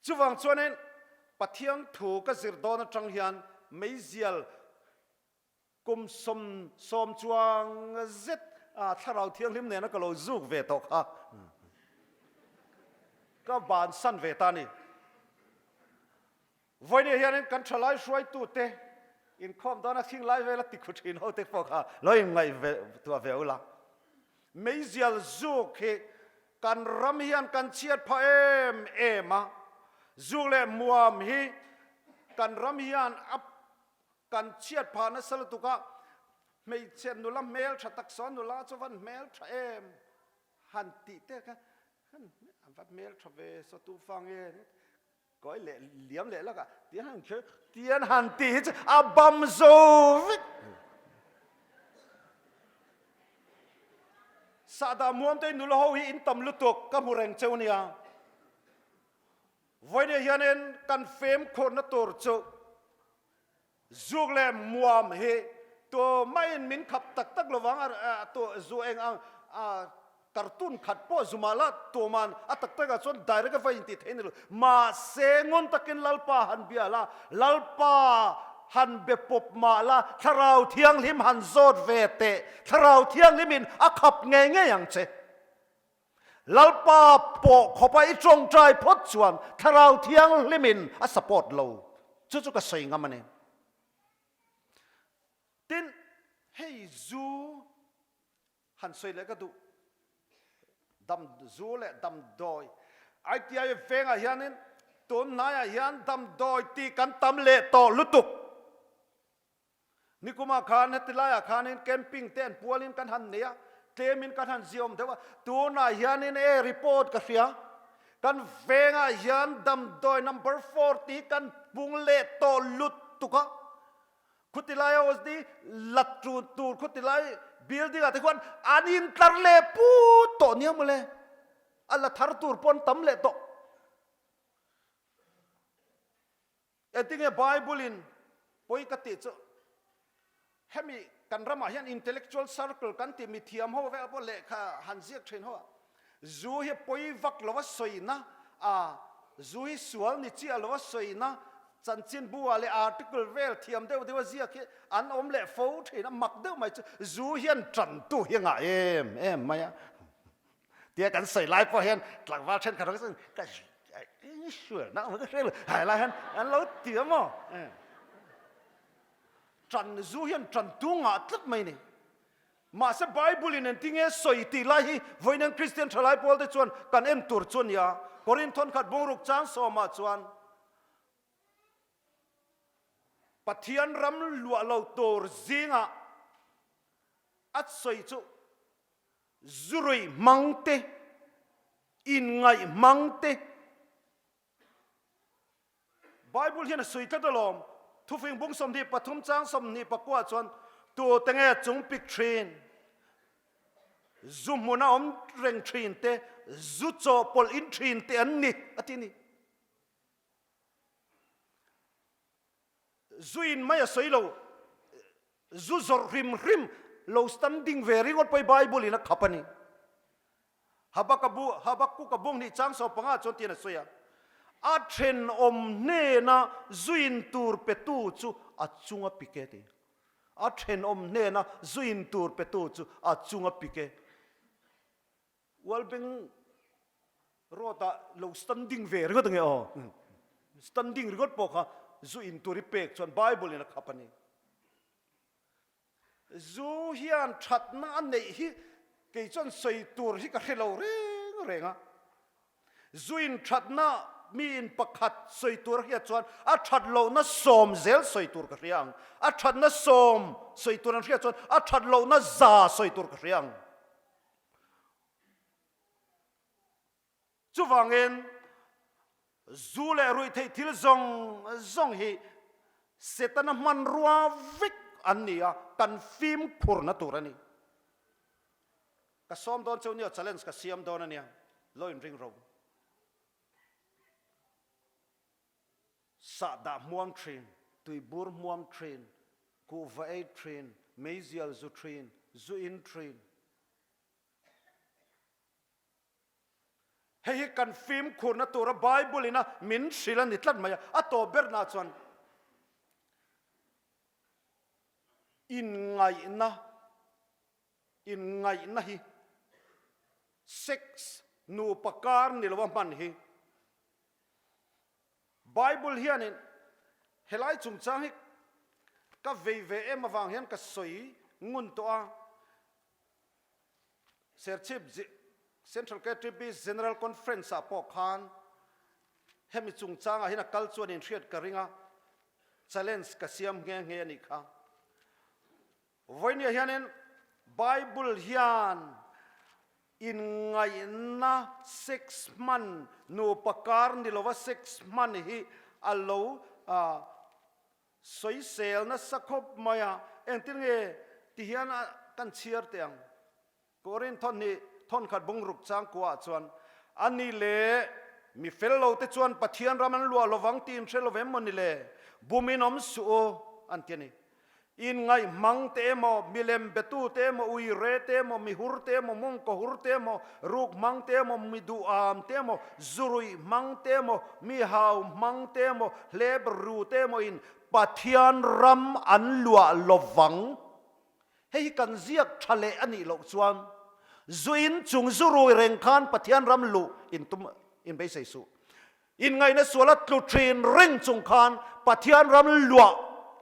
Chuvang chuanin Pathian thu ka zir dawn atang hian meizial. Kum sawm sawm chuang zet Thlarau Thianghlim nena ka lo zuk ve tawh kha ka bansan ve ta a ni. Vawinia hianin kan thalai hruaitute inkhawm dawna khing lai vela tikhu thin ho te pawh kha lo inngaih ve tuah ve ula. Meizial zuk hi kan ram hian kan chhiat phah em em a, zuk leh muam hi kan ram hian a kan chhiat phah nasa lutuk a, hmeichhe nula hmel tha tak sawn nula chu van hmel tha em han tih te kha an va hmel tha ve saw tu fa nge kawi leh liam leh lak ah tian han kher tian han tih hi chu a bam zo vek sahdah muam te nula ho hi in tam lutuk ka hmu reng cheu nia vawiin hianin kan fem khurna tur chu Zuk leh muam hi tu maiin min khap tak tak lovang a, tu zu eng ang a cartoon khat pawh zu mah la tuman a tak takah chuan direct a va intih theih ni lo. Mahse ngun takin Lalpa han bia la, Lalpa han be pawp mah la, Thlarau Thianghlim han zawt ve teh, Thlarau Thianghlimin a khap ngei ngei ang che. Lalpa pawh khawpa i tawngtai phawt chuan Thlarau Thianghlimin a support lo. Chu chu ka sawi ngam a ni. Tin, hei zu han sawi leh ka duh. Dam zu leh damdawi. ITI vengah hianin tun hnaiah hian damdawi tih kan tam leh tawh lutuk. Nikumah khan heti laiah khanin camping te an pualin kan han nei a, tlemin kan han ziawm deuh a, tunah hianin e report ka hria, kan vengah hian damdawi number 40 kan pung leh tawh lutuk a, khuti laia OSD la tun tur khuti lai building ah te khuan an intlar leh put tawh nia mawle, a la thar tur pawh an tam leh tawh. Engtinge Bible in pawi ka tih chu hemi kan ramah hian intellectual circle kan tih mithiam ho vel pawh lehkha han ziak thin ho a, zu hi pawi vak lo a sawina a, zu hi sual ni chiah lo a sawina chanchinbu ah leh article vel thiam deuh deuh a ziak hi an awm leh fo thin a, mak deuh mai chu zu hian tantu hi a ngah em em mai a. Tia kan sawi lai pawh hian tlangval thenkhat ho chuan ka hrual na ka hre lo hai lai hian an lo ti a maw tan zu hian tan tu ngah tlat mai ni mahse Bible in engtinge sawi tih lai hi vawiin Christian thalai pawl te chuan kan en tur chu a nia Korinthon khat bungruk chang sawmah chuan Pathian ram luah lo tur zingah a sawi chu Zuruih hmang te, inngaih hmang te. Bible hian a sawi tlat alawm. Thufing bung 23 chang 24 chuan tute nge chung pik thin, zu hmuna awm reng thin te, zu chawhpawlh in thin te an ni a ti a ni. Zu in mai a sawi lo, zu zawrh hrim hrim lo standing ve ringawt pawh hi Bible in a khap a ni. Habakabu, Habakkuk a bung hnih chang 15 chuan tiin a sawi a, A thenawm hnena zu in tur petu chu a chunga pik e ti. A thenawm hnena zu in tur petu chu a chunga pik e. Ualbeng road ah lo standing ve ringawt ange aw. Standing ringawt pawh kha zu in tur hi pek chuan Bible in a khap a ni. Zu hian thatna a neih hi kei chuan sawi tur hi ka hre lo reng reng a. Zu in thatna mi in pakhat sawi tur a hriat chuan a that lohna sawm zel sawi tur ka hria ang. A thatna sawm sawi tur an hriat chuan a that lohna za sawi tur ka hria ang. Chuvangin, zu leh ruihtheih thil zawng zawng hi Setana hmanrua vek an ni a, kan fimkhurna tur a ni. Ka sawm dawn cheu nia, challenge ka siam dawn a nia, lo inring ro. Sahdah hmuam thin, tuibur hmuam thin, kuhva ei thin, meizial zu thin, zu in thin. Hei hi kan fimkhurna tura Bible ina min hrilh a ni tlat mai a, a tawp berna chuan. Inngaihna, Inngaihna hi sex nupa kar ni lo a hman hi. Bible hianin helai chungchang hi ka vei ve em avang hian ka sawi ngun tawh a. Serchhip Central KTP General Conference ah pawh khan hemi chungchangah hian a kal chuan inhriat ka ring a, challenge ka siam nghe nghe a nih kha. Vawinia hianin Bible hian inngaihna sex hman nupa kar ni lova sex hman hi a lo sawisel nasa khawp mai a, engtin nge ti hian kan chhiar teh ang. Korin thawn thawnkhat bungruk changkua ah chuan, A ni le, mi fel lo te chuan Pathian ram an luah lovang tih in hre lo vem maw ni le? Bum in awm suh u, an ti a ni. In ngaihmang te emaw, milem betu te emaw, uire te emaw, mihur te emaw, mawngkaw hur te emaw, ruk hmang te emaw, mi duham te emaw, zuruih hmang te emaw, mi hau hmang te emaw, hlep ru te emaw in Pathian ram an luah lovang. Hei hi kan ziak tha leh a nih loh chuan zu in chung zu rui reng khan Pathian ram luh in tum in beisei suh. Inngaihna suala tlu thin reng chung khan Pathian ram luah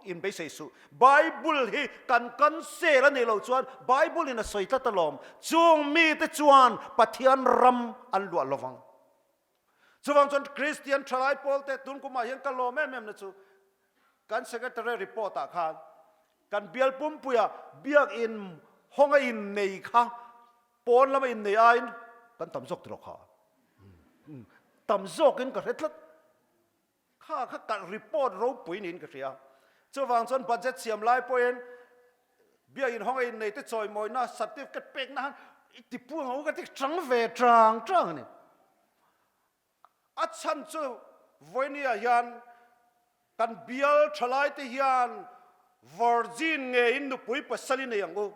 in beisei suh. Bible hi kan cancel a nih loh chuan Bible in a sawi tlat alawm. Chung mite chuan Pathian ram an luah lovang. Chuvang chuan Kristian thalai pawlte tun kumah hian ka lawm em em na chu kan secretary report ah khan kan bial pumpuia biakin hawnga innei kha pawn lama innei aiin kan tam zawk tiraw kha tam zawkin ka hre tlat. Kha kha ka report ropui niin ka hria. Chuvang chuan budget siam lai pawhin biakin hawnga innei te chawimawina certificate pekna han i ti pu ang u ka ti chang ve chang chang a ni. A chhan chu vawinia hian kan bial thalai te hian virgin ngeiin nupui pasal i nei ang u.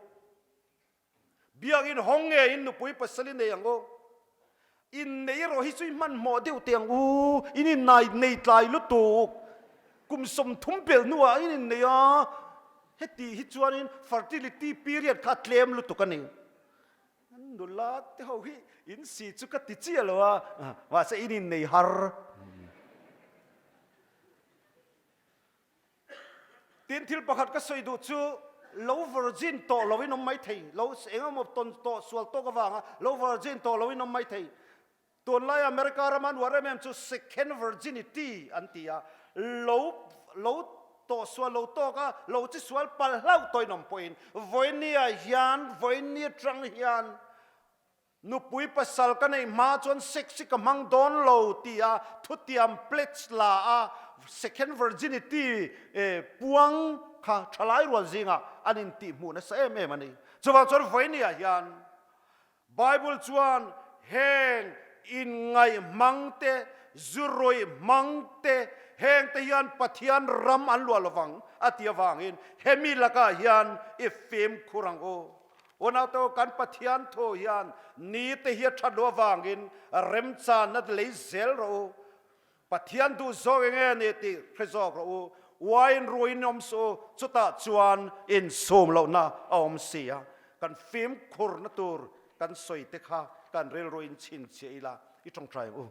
Biakin hawng nge in nupui pasal i nei ang u? In nei erawh hi chu i hmanhmawh deuh teh ang u, in innai nei tlai lutuk. Kum 30 belh hnuah in innei a, heti hi chuanin fertility period kha a tlem lutuk a ni. Nula te ho hi in si chu ka ti chiah lo a, mahse in innei har. Tin, thil pakhat ka sawi duh chu lo virgin tawh lo in awm mai thei, lo eng emaw tawn tawh sual tawk avanga lo virgin tawh lo in awm mai thei. Tunlai America rama an uar em em chu second virginity an ti a, lo lo tawh sual lo tawk a, lo chi sual pal hlauh tawh in awm pawhin vawinia hian vawinia tang hian Nupui pasal ka neih hma chuan sex hi ka hmang dawn lo tia thutiam pledge la a second virginity puang kha thalai rual zingah an intihhmuh nasa em em a ni. Chuvang chuan vawinia hian Bible chuan heng inngaih hmang te, zu rawih hmang te, heng te hian Pathian ram an luah lovang a ti avangin hemi lakah hian i fimkhur ang u. Unauto kan Pathian thu hian ni te hi a that loh avangin remchanna lei zel rawh u. Pathian duh zawk eng nge ni tih hre zawk rawh u. Wine ruin awm suh u, chutah chuan insum lohna a awm si a. Kan fimkhurna tur kan sawi te kha kan rilruin chhinchhiah ila i tawngtai ang u.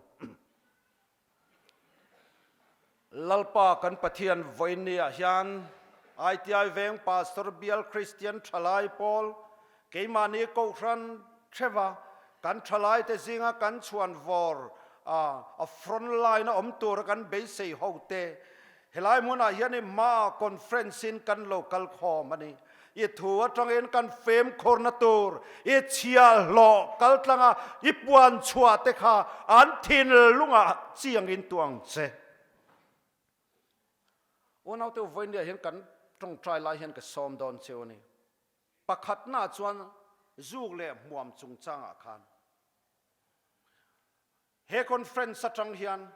Lalpa kan Pathian vawiinniah hian ITI Veng Pastor Bial Kristian Thalai Pawl keimahni Kohhran theuha kan thalaite zinga kan chhuan vawr a front line a awm tura kan beisei hote Helai hmunah hian i hmaah conference in kan lo kal khawm a ni. I thu atangin kan fimkhurna tur i chhiahhlawh kaltlanga i puan chhuah te kha an thinlungah chiangin tuang che. Unaute u vawinia hian kan tawngtai lai hian ka sawm dawn che u a ni. Pakhatnaah chuan zuk leh hmuam chungchangah khan he conference atang hian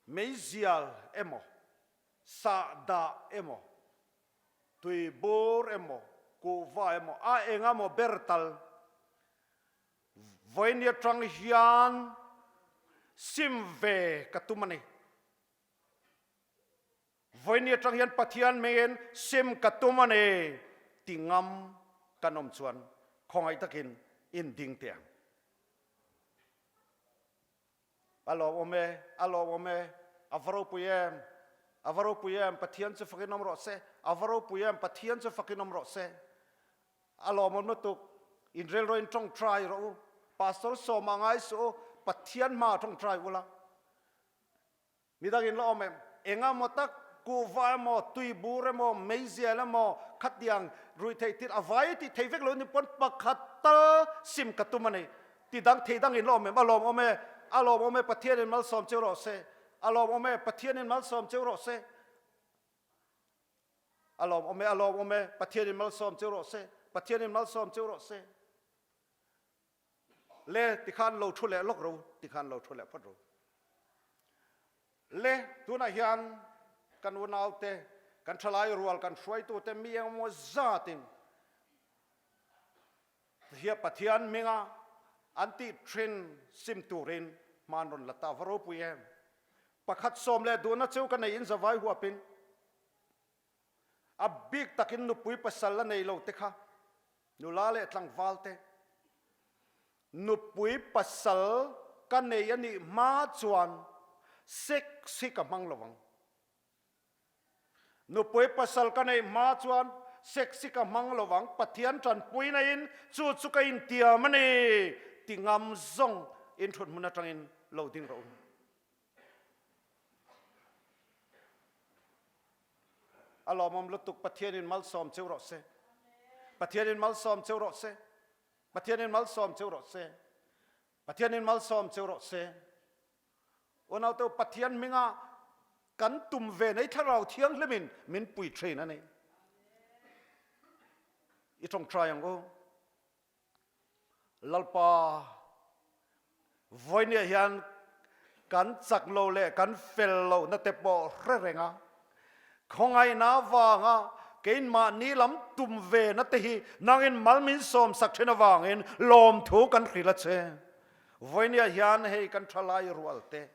Meizial emaw, sahdah emaw, tuibur emaw, kuhva emaw, a eng emaw ber tal vawiin atang hian sim ve ka tum a ni. Vawiin atang hian Pathian hmingin sim ka tum a ni ti ngam kan awm chuan khawngaih takin in ding teh ang. A lawmawm e, a lawmawm e, a va ropui em, a va ropui em, Pathian chu fakin awm rawh se, a va ropui em, Pathian chu fakin awm rawh se. A lawmawm lutuk, inrelrawiin tawngtai rawh u, Pastor sawma ngai suh u, Pathian hmaah tawngtai ula. Midang in la awm em? Enga maw tak, kuhva emaw, tuibur emaw, meizial emaw, khatiang ruihtheih thil a vai tih thei vek lo ni pawn pakhat tal sim ka tum a ni. Ti dang thei dang in la awm em? A lawmawm e, a lawmawm e, Pathian in malsawm cheu rawh se. A lawmawm e, Pathian in malsawm cheu rawh se. A lawmawm e, a lawmawm e, Pathian in malsawm cheu rawh se. Pathian in malsawm cheu rawh se. Le, tikhan lo thu leh lawk ro, tikhan lo thu leh phawt ro. Le, tunah hian kan unaute, kan thalai rual, kan hruaitute mi engemaw zatin hia Pathian hminga an tih thin sim turin hman rawn la ta va ropui em. Pakhat sawm leh duhna chu ka nei in zavai huapin a bik takin nupui pasal la nei lo te kha Nula leh tlangval te, nupui pasal ka nei a nih hma chuan sex hi ka hmang lo ang. Nupui pasal ka neih hma chuan sex hi ka hmang lo ang, Pathian tanpui naiin chu chu ka intiam a ni ti ngam zawng in thut hmun atangin lo ding rawh u. A lawmawm lutuk Pathianin malsawm cheu rawh se. Pathianin malsawm cheu rawh se. Pathianin malsawm cheu rawh se. Pathianin malsawm cheu rawh se. Unaute Pathian hminga kan tum ve nei thlarau thianghlimin min pui thin a ni. I tawngtai ang u. Lalpa, vawinia hian kan chak lo leh kan fel lohna te pawh hre reng a, khawngaihna avanga keimahni lam tum ve na te hi nangin mal min sawmsak thin avangin lawmthu kan hrilh a che. Vawinia hian hei kan thalai rual te,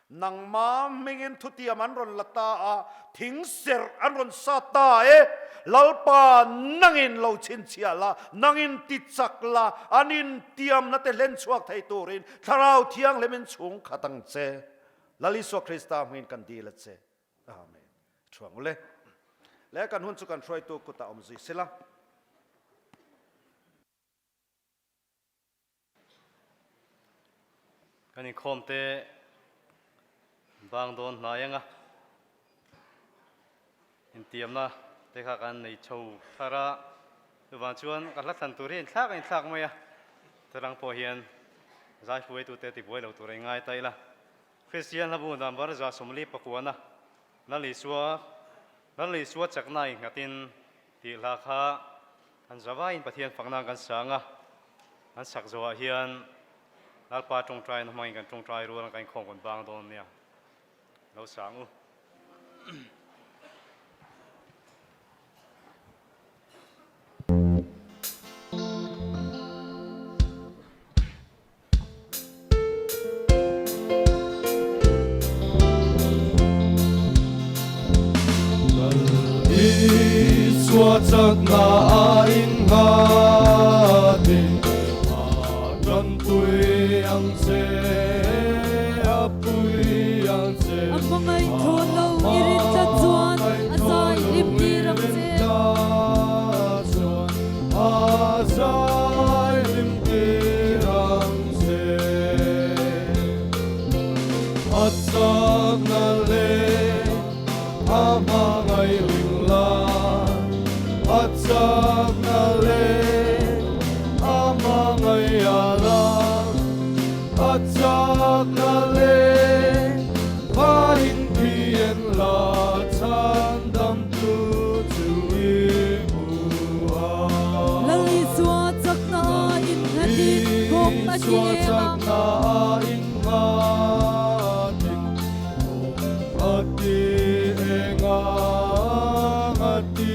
Nangma hmingin thutiam an rawn la ta a, thing serh an rawn sa ta e. Lalpa, nangin lo chhinchhiah la, nangin ti chak la, an intiamna te hlen chhuak thei turin Thlarau Thianghlimin chhung khat ang che. Lal Isua Krista hmingin kan dil a che. Amen. Thuang ule. Le kan hun chu kan hruaitu kutah awm zui sela. Kan inkhawm te bang dawn hnai anga intiamna te kha kan nei chho thar a, chuvang chuan ka hla thlan tur hi a inthlak a inthlak mai a, chutang pawh hian zai hruaitute tibuai lo tur a ingai ta ila. Kristian hlabu number 149 Lal Isua Lal Isua chakna innghatin Tih hla kha kan zavaiin Pathian fakna kan sang a, kan sak zawhah hian Lalpa tawngtaina hmangin kan tawngtai rual kan inkhawm kan bang dawn nia. Lo sang u. Isua chakna a innghatin a tanpui ang che, a pui ang che. A hmangaih thawn lo i rin tlat chuan a zai hlim tir ang che. A zai hlim tir ang che. A chakna leh a hmangaih ring la. A chakna leh a hmangaih a la. A chakna leh vain khi en la chhandamtu chu i hmu a. Lal Isua chakna a innghatin kawng a ti Isua em a. chakna a innghatin kawng a ti eng a, a ti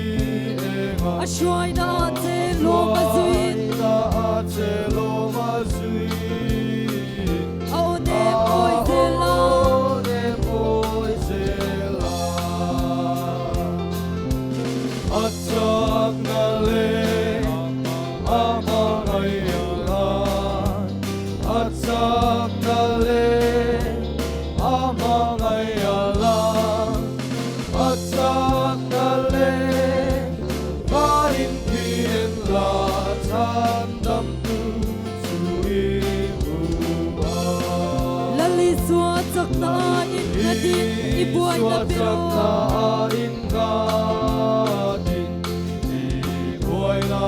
eng a. A hruaina a che lawm a zuin. A hruaina a che lawm a zuin. A aw nem awi zel a. A aw nem awi zel a. chakna a innghatin i buaina Isua pe chakna rawh. a innghatin i buaina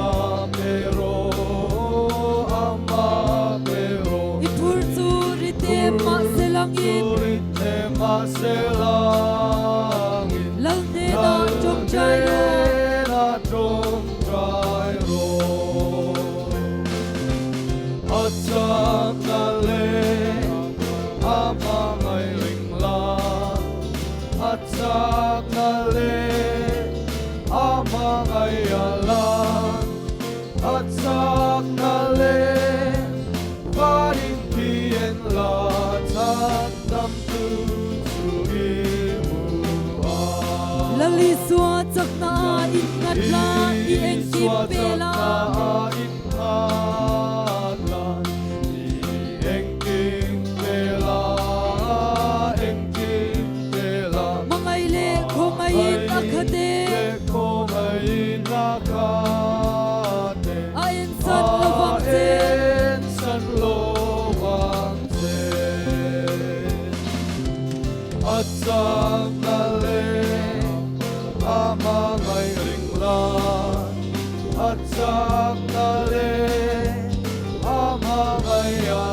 pe rawh, amah pe rawh. I phur chu rite mahse langin. Chu rite mahse langin. Lal hnenah tawngtai rawh. Lal hnenah tawngtai rawh. A chakna leh a hmangaih ring la, a chakna leh a hmangaih a la, a chakna leh varin thi en la, chhandamtu chu i hmu a. Lal Isua chakna a innghat la, i engkim pe la. Isua chakna a innghat la, i engkim pe la, engkim pe la. Hmangaih leh khawngaihin a khat e. Leh khawngaihin a khat e. A ensan lovang che. A ensan lovang che. A chakna leh a hmangaih ring la, a chakna leh a hmangaih a